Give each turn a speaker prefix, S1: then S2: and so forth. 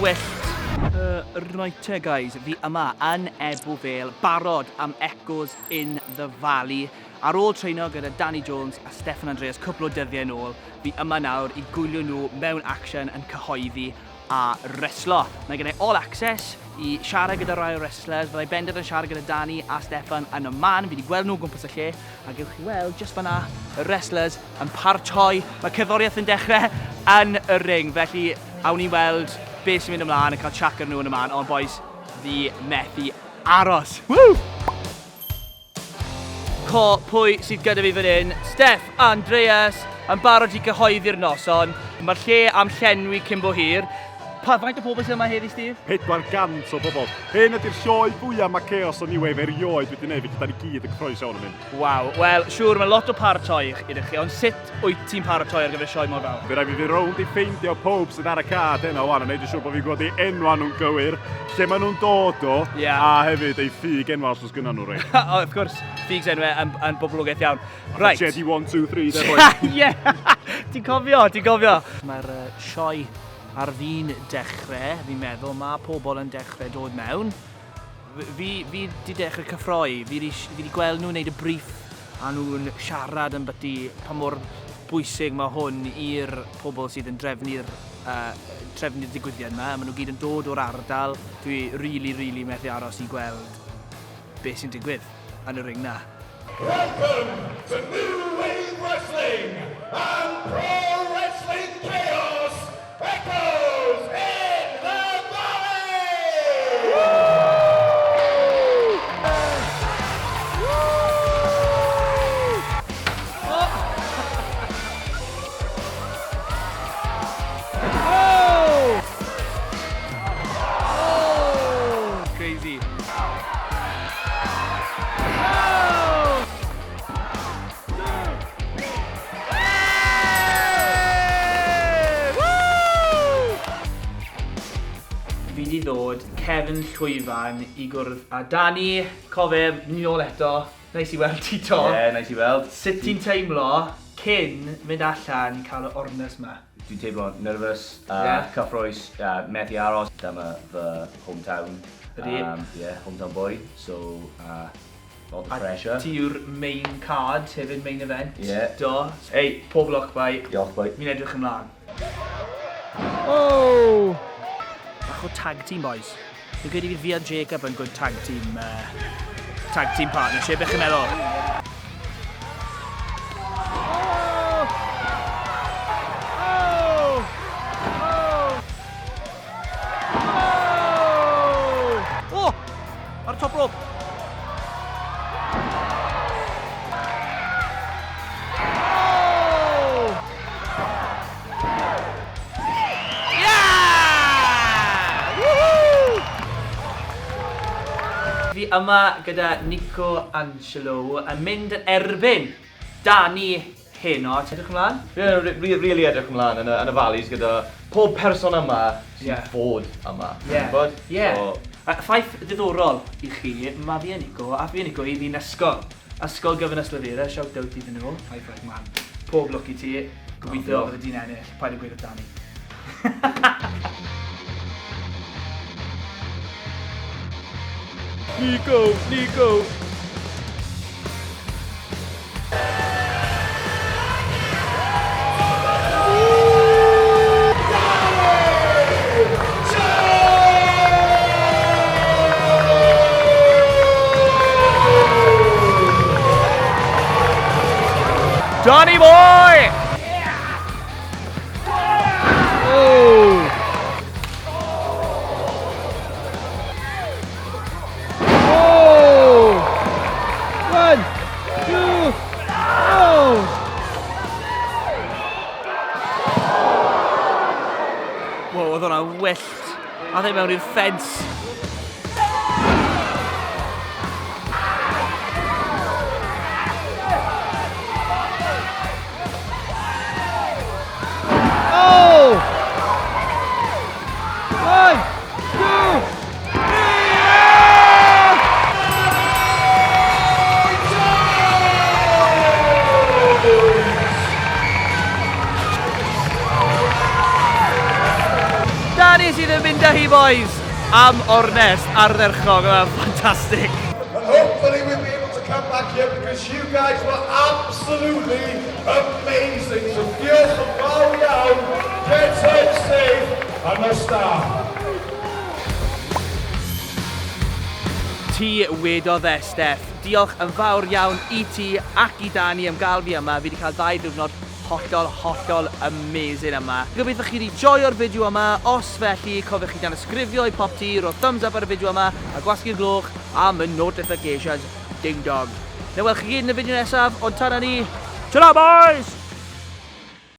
S1: wyllt. Right te guys, fi yma yn Ebbw Vale, barod am Echoes in the Valley. Ar ôl treino gyda Danny Jones a Steffan Andreas cwpl o dyddiau nôl, fi yma nawr i gwylio nhw mewn action yn cyhoeddi a reslo. Mae gen i all access i siarad gyda rai o'r wrestlers, fyddai bendant yn siarad gyda Danny a Steffan yn y man, fi wedi gweld nhw o gwmpas y lle, a gewch chi weld jyst fan'na y wrestlers yn paratoi, mae cerddoriaeth yn dechrau yn y ring, felly awn ni weld beth sy'n mynd ymlaen a cael chat gyda nhw yn y man, ond boys, fi methu aros. Woo! Co, pwy sydd gyda fi fan hyn? Steff Andreas, yn barod i gyhoeddi'r noson. Mae'r lle am llenwi cyn bo hir. Pa, faint o bobl sydd yma heddi, Steve?
S2: 400 o bobl. Hyn ydy'r sioe fwyaf mae Chaos o New Wave erioed wedi gwneud, felly da ni gyd yn cyffrous iawn am hyn.
S1: Waw, wel, siŵr, mae lot o paratoi iddo chi, ond sut wyt ti'n paratoi ar gyfer sioe mor fawr?
S2: Fe rai fi fynd rownd i ffeindio pob sydd ar y cad heno wan, a neud yn siŵr bod fi'n gwybod eu enwa nhw'n gywir, lle maen nhw'n dod o, yeah. a hefyd eu ffug enwa os oes gynnon nhw rei.
S1: oh, of course, ffugs enwau yn, yn boblogaeth iawn.
S2: Right. Jedi 1, 2, 3, de boi.
S1: Ie, ti'n cofio, ti'n cofio. Mae'r uh, sioe ar fin dechrau, fi'n meddwl, mae pobl yn dechrau dod mewn. Fi, fi di dechrau cyffroi, fi di, fi di gweld nhw'n neud y briff a nhw'n siarad yn byty pa mor bwysig mae hwn i'r pobl sydd yn drefnu'r uh, trefnu'r digwyddiad yma. Maen nhw gyd yn dod o'r ardal. Dwi really, really methu aros i gweld beth sy'n digwydd yn y ring na.
S3: Welcome to New Wave Wrestling and Pro Wrestling Chaos Echoes in the Valley!
S1: Crazy. Fi di ddod cefn llwyfan i gwrdd â Dani. Cofe, ni nôl eto. Neis i weld ti 'to.
S4: Ie, neis i weld.
S1: Sut ti'n teimlo cyn mynd allan i cael y ornest 'ma?
S4: Dwi'n teimlo nervous a yeah. cyffrous a methu aros. Dyma fy hometown.
S1: Ydy.
S4: Yeah, hometown boy. So, lot of pressure.
S1: A ti yw'r main card hefyd, main event.
S4: Yeah.
S1: Do. Ei, pob lwc bai.
S4: Diolch boi.
S1: Fi'n edrych ymlaen. Oh! Bach o tag team, boys. Fi'n credu fydd fi a Jacob yn good tag team, tag team partnership, beth chi'n meddwl? Oh! Ar top rope! Oh! Yeah! Woohoo! Fi yma gyda Nico Angelo yn mynd yn erbyn Dani heno. Ti'n edrych ymlaen?
S4: Ie, yeah, really edrych ymlaen yn y, yn y valleys gyda pob person yma sy'n
S1: Ie.
S4: fod yma.
S1: Ie.
S4: Ti'n
S1: Ie.
S4: So,
S1: Ffaith ddiddorol i chi, mae fi a Nico, a fi a Nico i ddyn ysgol. Ysgol Gyfun Yslafera, shout out iddyn nhw. High five man. Pob lwc i ti. Gobeithio
S4: diolch.
S1: fydde di'n ennill. Paid â gweud wrth Dani. Nico, Nico! Johnny boy! Oh! Oh! One, two, oh! Wow, oedd hwnna'n wyllt. A ddim mewn i'r ffens. Oh! One, two, Danny sydd yn mynd boys am ornest ardderchog. Oedd ffantastig.
S3: And hopefully we'll be able to come back here because you guys were absolutely amazing. So diolch yn fawr iawn. Get home safe a nos da.
S1: Ti wedodd e, Steff. Diolch yn fawr iawn i ti ac i Dani am gael fi yma. Fi wedi cael ddau ddiwrnod hollol, hollol amazing yma. Gobeithio chi wedi joio'r fideo yma. Os felly, cofiwch chi danysgrifio i Popty, rho thumbs up ar y fideo yma, a gwasgu'r gloch am y notifications. Ding dong. Na weld chi gyd yn y fideo nesaf, ond tan ni, ta-ra boys!